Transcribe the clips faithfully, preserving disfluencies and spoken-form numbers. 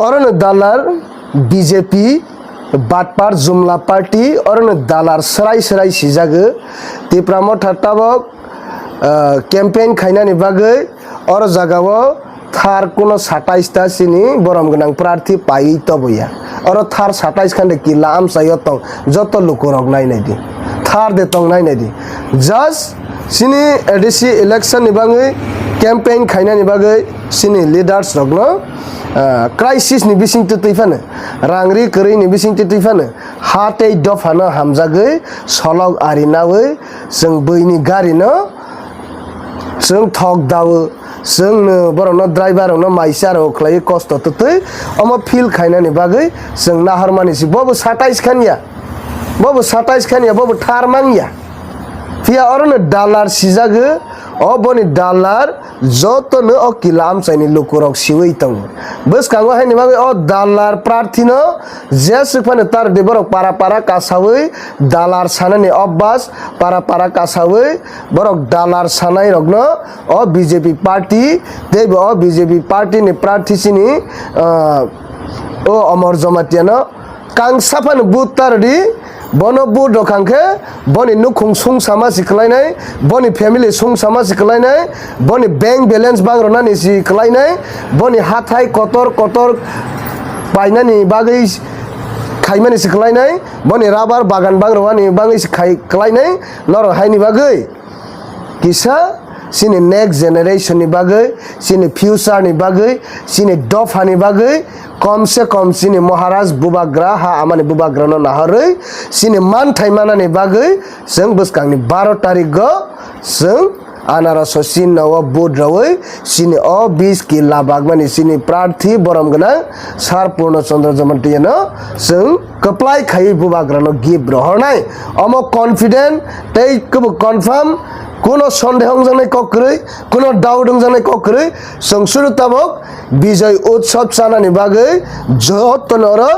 Orono dalar B J P, Batpar Jumla Party, orono dalar srai srai sijago. Tipra Motha tabok, ah, campaign khainani bagwi oro jagao thar kuno satais ta chini borom gwnang prarthi paiwi toboya. Oro thar satais khan de kila amchaio tong joto lukurok nainai di. Thar de tong nainai di. Just chini A D C election ni bagwi campaign khainani bagwi chini leaders rokno, ah, crisis ni bisingtwi twi phano, rang ri kwrwi ni bisingtwi twi phano, ha tei dophano hamjagwi solok ari nawi chwng buini gari no chwng thok dawo, chwngno borokno driver rokno maisa rok khlaiwi kosto twtwi omo feel khainani bagwi chwng nahormani si bobo satais khan ya, bobo satais khan ya, bobo thar mang ya. Phiya orono dalar sijago, o boni dalar jotono o kila amchaini lukurok siwi tongo. Bwskango haini bagwi o dalar prarthino jeswk phano tar di borok para para kasawi dalar sanani obas para para kasawi borok dalar sanai rokno o B J P party tei bo o B J P party ni prarthi chini, ah, o Omor Jamatia no kangsa phano vote ta rwdi, bono vote rwkha khe boni nukhung sungsama si kwlainai, boni family sungsama si kwlainai, boni bank balance bang rwnani si kwlainai, boni hathai kotor kotor painani bagwi khaimani si kwlainai, boni rubber bagan bang rwani bagwi si khai kwlainai, norok haini bagwi. Kisa chini next generation ni bagwi, chini future ni bagwi, chini dopha ni bagwi, kom se kom chini Maharaj bubagra, ha amani bubagra no nahorwi, chini manthai manani bagwi, chwng bwskang ni baro tarik o chwng anaraso chinno o vote rwwi, chini o bis kila bagmani chini prarthi borom gwnang Sir Purno Chandra Jamatia no chwng kwplai khaiwi bubagrano gift rohornai. Omo confident tei kwbo confirm, kuno sondeho wngjaknai kok kwrwi, kuno doubt wngjaknai kok kwrwi. Chwng suru tabok Bijoy Utsav chanani bagwi jotono oro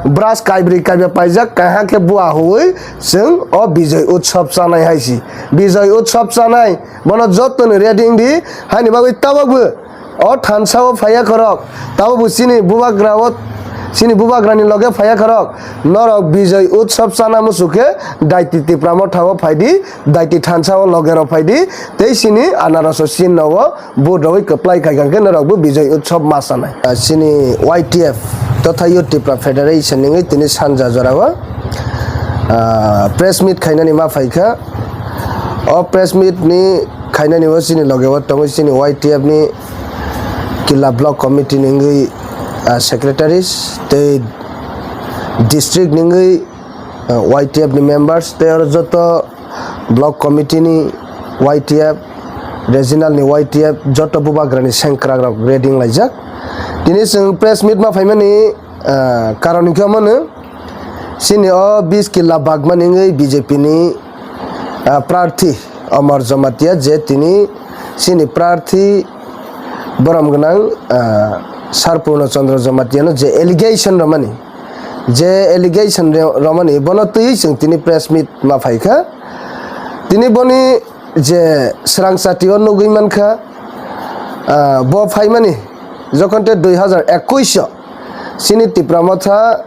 brush kaibrwi kaiba paijak, kaiha khe bua huwi chwng o Bijoy Utsav chanai hai si. Bijoy Utsav chanai bono jotono ready wngdi, haini bagwi tabokbo o thansa o phaiya khorok, tabo bo chini bubagra o, chini bubagra ni loge phaiya khorok, norok Bijoy Utsav chana muchuk khe Daiti Tipra Motha o phaidi, Daiti thansa o loge rok phaidi, tei chini anaraso chinno o vote rwwi kwplai khai kha khe norok bo Bijoy Utsav ma chanai. Ah, chini Y T F totha Youth Tipra Federation ni wngwi tini sanja jora o, ah, press meet khainani ma phai kha. O press meet ni khainani o chini loge o tongwi chini Y T F ni Killa Block Committee ni wngwi, ah, secretaries tei district ni wngwi, ah, Y T F ni members tei oro joto block committee ni Y T F, regional ni Y T F joto bubagra ni sengkrak rok ready wnglaijak. Tini chwng press meet ma phaimani, ah, karon hwnkhe omo no chini o bis killa bagmani wngwi B J P ni, ah, prarthi Omor Jamatia je tini chini prarthi borom gwnang, ah, Sir Purno Chandra Jamatia no je allegation rwmani, je allegation re-, rwmani bono twiwi chwng tini press meet ma phai kha. Tini boni je swrang chati o nugwi man kha, ah, bo phaimani jokhon te dui hazar ekush o chini Tipra Motha,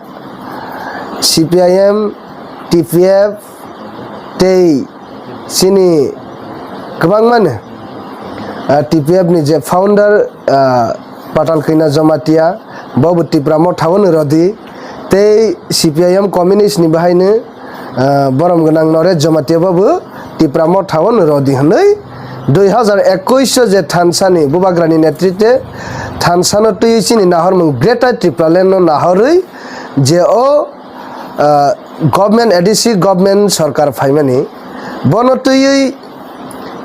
C P I M, T P F tei chini kwbangmano, ah, T P F ni je founder, ah, Patal Kanya Jamatia, bo bo Tipra Motha o no rodi, tei C P I M communist ni bahaino, ah, borom gwnang Naresh Jamatia bo bo Tipra Motha o no rodi hwnwi dui hazar ekush o je thansa ni bubagra ni netritwe thansa no twiwi chini nahormung Greater Tipraland no nahorwi je o, ah, government, A D C government sorkar phaimani, bono twiwi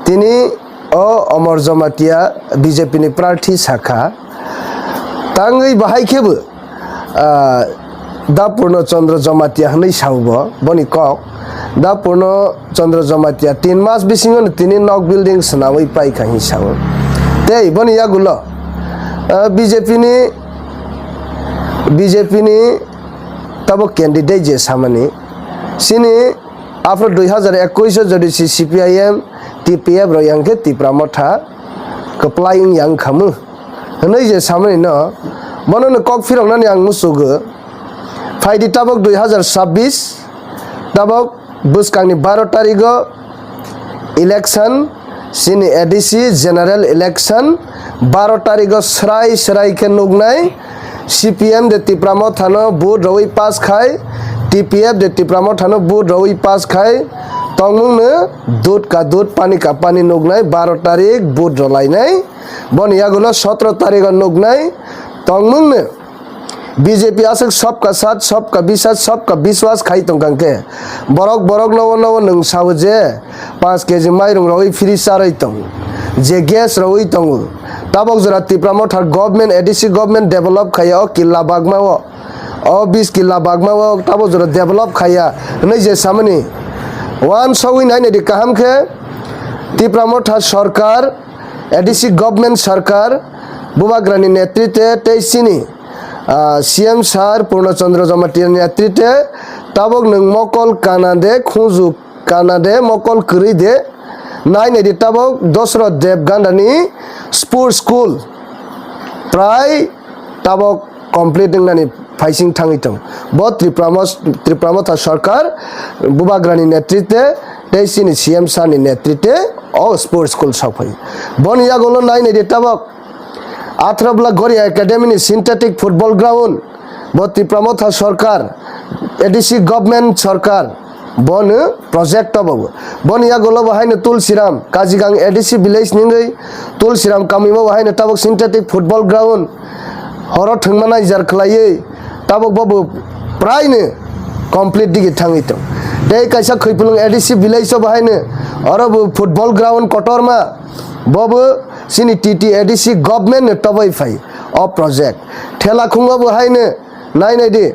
tini o Omor Jamatia B J P ni prarthi sakha. Tangwi bahai khebo, ah, Da Purno Chandra Jamatia hwnwi sao bo, boni kok. Da Purno Chandra Jamatia tin mas bisingo no tini nok building swnamwi paikha hwnwi sao. Tei boni yagulo, ah, B J P ni, B J P ni tabo candidate je samani, chini aphro dui hazar ekush o jodi si C P I M, T P F rok yang khe Tipra Motha kwplai wng yang khamu hwnwi je samani no Bono no kok phiroknani ang musugo. Phaidi tabok dui hazar sabbish, tabok bwskangni baro tarigo election, chini A D C general election, baro tarigo srai srai khe nuknai, C P M de Tipra Mothano vote rwi pass khai, T P F de Tipra Mothano vote rwi pass khai, tongmungno dud ka dud, pani ka pani nuknai, baro tarik vote rwlainai, boni yagulo sotro tarigo nuknai, tongmungno B J P aswk sabka sath, sabka biswas, sabka biswas khai tongkha khe, borok borok nogo nogo nwng sao je, panch K G mairung rogwi free charwi tongo, je gas rogwi tongo. Tabok jora Tipra Motha government, A D C government develop khaiya o killa bagma o, o bis killa bagma o tabok jora develop khaiya hwnwi je samani. Wansogwi nainai di kaham khe, Tipra Motha sarkar, A D C government sarkar, Bubagrani netrite tei chini, ah, C M sir Purno Chandra Jamatia netrite tabok nwng mokol kana de khunju kana de mokol kwrwi de, nai nai di tabok Dosro Deb Gandani sports school prai tabok complete wngnani phaising thangwi tong. Bo Tripura Mos-, Tripura Motha Sarkar Bubagrani netrite tei chini C M sir ni netrite o sports school sok phai. Boni yagulo nai nai di tabok Atharobla Goria Academy ni synthetic football ground, bo Tipra Motha Sarkar, A D C government sarkar, bono project tobo. Boni yagulo bo haino Tulsiram, Kajigang A D C village ningwi Tulsiram kamimo bo haino tabok synthetic football ground, horo thwngma naijar khlaiwi, tabok bobo praino complete digi thangwi tong. Tei kaisa Khwipulung A D C village o bo haino oro bo football ground kotorma, bobo chini T T A D C government no toboi phai o project. Thela khungo bo haino nai nai di,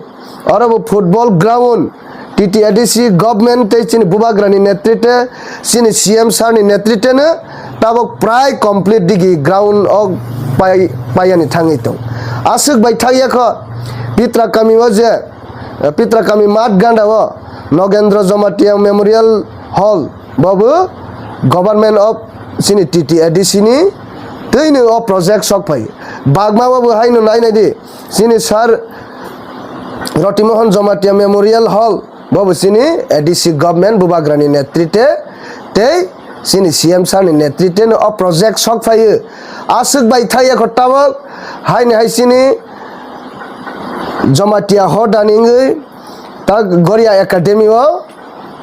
oro bo football ground T T A D C government tei chini Bubagrani netrite, chini C M sir ni netrite no tabok prai complete digi ground o pai, paiyani thangwi tong. Aswk bai thangya kho Pitra kami o je, Pitra kami mat ganda o Nogendra Jamatia Memorial Hall. Bobo government of chini T T A D C ni twino o project sok phai. Bagma bobo haino nai nai di. Chini sir Rotimohon Jamatia Memorial Hall, bobo chini A D C government Bubagrani netrite tei chini C M sir ni netrite no o project sok phai. Aswk bai thai ekho tabok haini hai chini Jamatia hoda ningwi tak Goria Academy o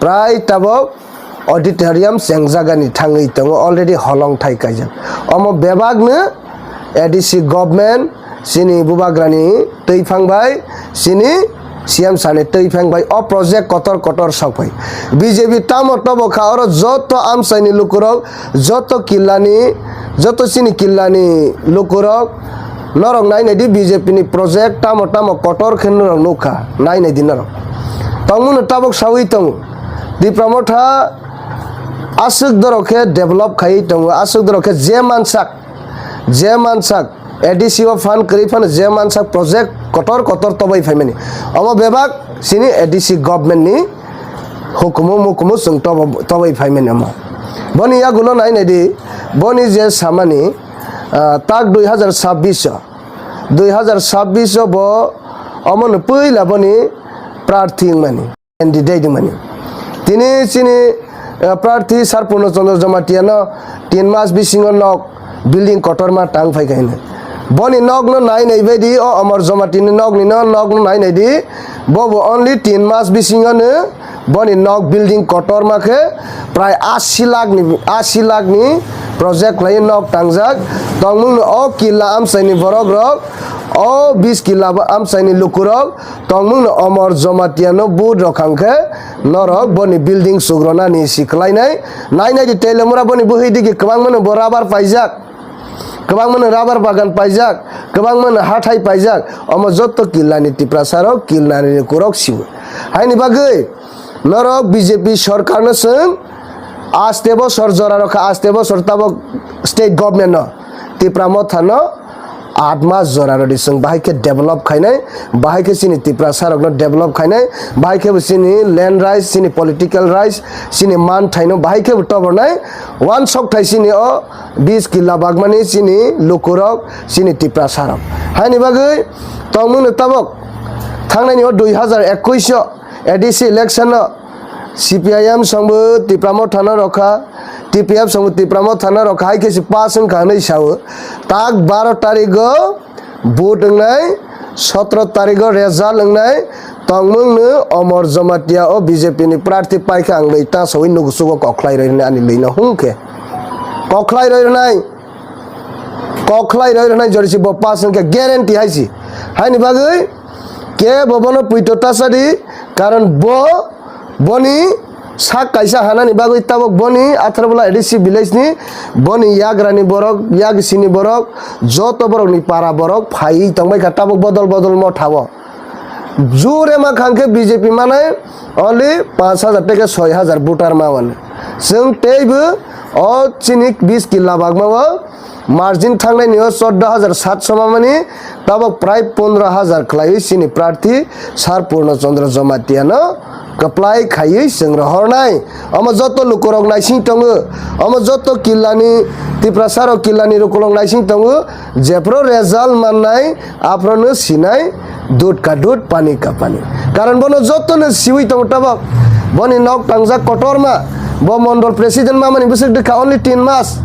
prai tabok auditorium chengjagani thangwi tongo, already holong thai kaijak. Omo bebakno A D C government chini Bubagrani twiphang bai, chini C M sir ni twiphang bai o project kotor kotor sok phai. B J P tamo tobo kha oro joto amchaini lukurok, joto killani, joto chini killani lukurok, norok nai nai di B J P ni project tamo tamo kotor khe norok nukha, nai nai di norok. Tongmungno tabok sawi tongo. Tipra Motha aswk dorok khe develop khaiwi tongo, aswk dorok khe je mansak, je mansak A D C o phan kwrwi phano je mansak project kotor kotor toboi phaimani. Omo bebak chini A D C government ni hukumu mukumu chwng tobo-, toboi phaimani omo. Boni yagulo nai nai di, boni je samani, ah, tak dui hazar sabbish o, dui hazar sabbish o bo omono puila boni prarthi wngmani, candidate wngmani. Tini chini, ah, prarthi Sir Purno Chandra Jamatia no tin mas bisingo nok building kotorma tang phai kha hino. Boni nok no nai nai bai di, o Amar Jamatia ni nok ni no, nok no nai nai di. Bobo only tin mas bisingo no boni nok building kotorma khe prai ashi lakh ni, ashi lakh ni project khlai nok tangjak. Tongmung no o killa amchai ni borok rok, o bis killa amchai ni luku rok tongmung no Amar Jamatia no vote rok khang khe norok boni building sugrona ni si khlai nai. Nai nai di Teliamura boni bwhwi digi kwbangma no bo rubber paijak. Kwbangma no rubber bagan paijak, kwbangma no hathai paijak, omo jotto killani Tiprasa rok, killani kurok sibo. Haini bagwi norok B J P sorkar no chwng aste bosor jora rokha, aste bosor tabok state government no, Tipra Motha no Atma jora rodi chwng bahai khe develop khainai, bahai khe chini Tiprasa rokno develop khainai, bahai khe bo chini land rights, chini political rights, chini man thaino bahai khe bo tobornai. Wansok thai chini o bis killa bagmani chini lukurok, chini Tiprasa rok. Haini bagwi tongmungno tabok thangnai ni o dui hazar ekush o A D C election no C P I M songbo Tipra Motha no rokha, T P F songbo Tipra Motha no rokha, hai khe se pass wngkha hinwi sao. Tak baro tarigo vote wngnai, sotro tarigo result wngnai, tongmungno Omor Jamatia o B J P ni prarthi paikha ang lwi ta sawi nugusugo kokhlai roi rwnai ani lwino hwnkhe. Kokhlai roi rwnai, kokhlai roi rwnai jori se bo pass wngkhe guarantee hai se. Haini bagwi kebo bono puito tasadi, karon bo boni sak kaisa hanani bagwi tabok boni Atharbola A D C village ni boni yagrani borok, yagisini borok, joto borokni para borok phaiwi tongbaikha tabok bodol bodol Motha o. Jure ma khangkhe B J P manai only panch hajar tei khe soi hajar voter ma mano. Chwng teibo o chini bis killa bagma o margin thangnai ni o chordo hajar satso ma mani, tabok prai pondro hajar khlaiwi chini prarthi Sir Purno Chandra Jamatia no kwplai khaiwi chwng rohornai. Omo joto lukurok naising tongo, omo joto killani, Tiprasa rok killani lukurok naising tongo, jephru result mannai, aphrono sinai, dud ka dud, pani ka pani. Karon bono jotono siwi tongo tabok. Boni nok tangjak kotorma, bo mondol president mamani bwswk dwkha only tin mas.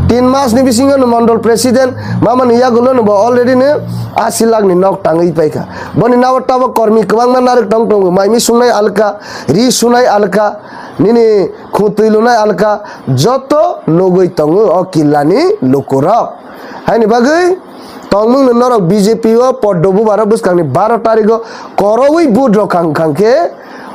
Tin mas ni bisingo no mondol president mamani yagulo no bo already no asi lakh ni nok tangwi paikha. Boni nago tabok kormi kwbangma narwk tong tongo, maimi sungnai alka, ri sunai alka, nini khutwi lunai alka, joto nugwi tongo o killani lukurok. Haini bagwi tongmungno norok B J P o poddo bubaro bwskangni baro tarigo korowi vote rok khang khang khe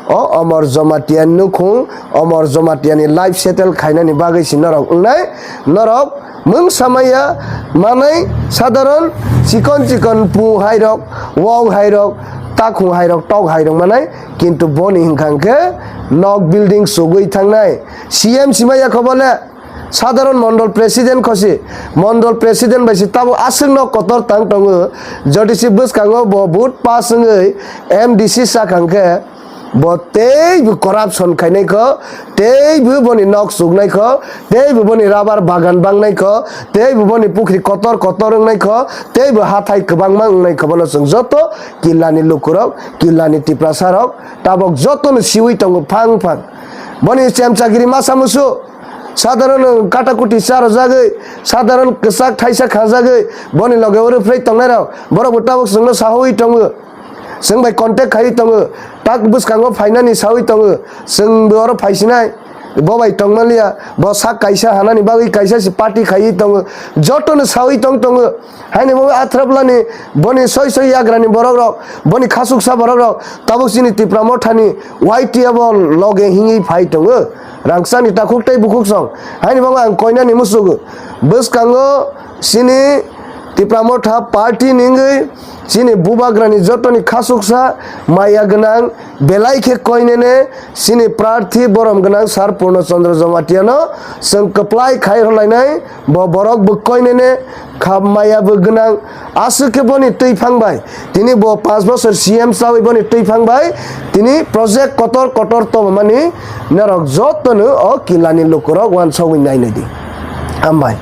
o Omor Jamatia nukhung, Omor Jamatia ni life settle khainani bagwi si norok wngnai. Norok mungsa maya manai sadharon chikon chikon pu hai rok, wong hai rok, takhung hai rok, tok hai rok manai, kintu boni hwnkha khe nok building sugwi thangnai. C M si maya kho bole, sadharon mondol president khosi, mondol president bai se tabuk aswk nok kotor tang tongo, jodi se bwskango bo vote pass wngwi M D C sakang khe bo teibo corruption khainai kho, teibo boni nok suknai kho, teibo boni rabar bagan bangnai kho, teibo boni pukhri kotor kotor wngnai kho, teibo hathai kwbangma wngnai kho, bono chwng joto killani lukurok, killani Tiprasarok tabuk jotono siwi tongo phang phang. Boni chemchagiri masa musu. Sadharon katakuti charwjagwi, sadharon kwchak thaisa khajagwi, boni loge oro phrwi tongnairok, borok bo tabuk chwngno sawi tongo, chwng bai contact khaiwi tongo, tak bwskango phainani sawi tongo, chwng bo oro phaisinai, bo bai tongmaliya, bo sak kaisa hanani bagwi kaisa se party khaiwi tongo, jotono sawi tong tongo. Haini bo Atharapulani boni soi soi yagrani borok rok, boni khasuksa borok rok, tabuk chini Tipra Mothani Y T F o loge hingwi phai tongo. Rangchani takhuk tei bukhuk song. Haini bo ang koinani musugo. Bwskango chini Tipra Motha party ningwi chini bubagrani jotoni khasuksa maya gwnang belai khe koinene chini prarthi borom gwnang Sir Purno Chandra Jamatia no chwng kwplai khai rwlainai. Bo borok bo koinene khap maya bo gwnang. Aswk khe boni twiphang bai, tini bo panch bosor C M chawi boni twiphang bai, tini project kotor kotor tongmani norok jotono o killani lukurok wansogwi nainai di. Hambai.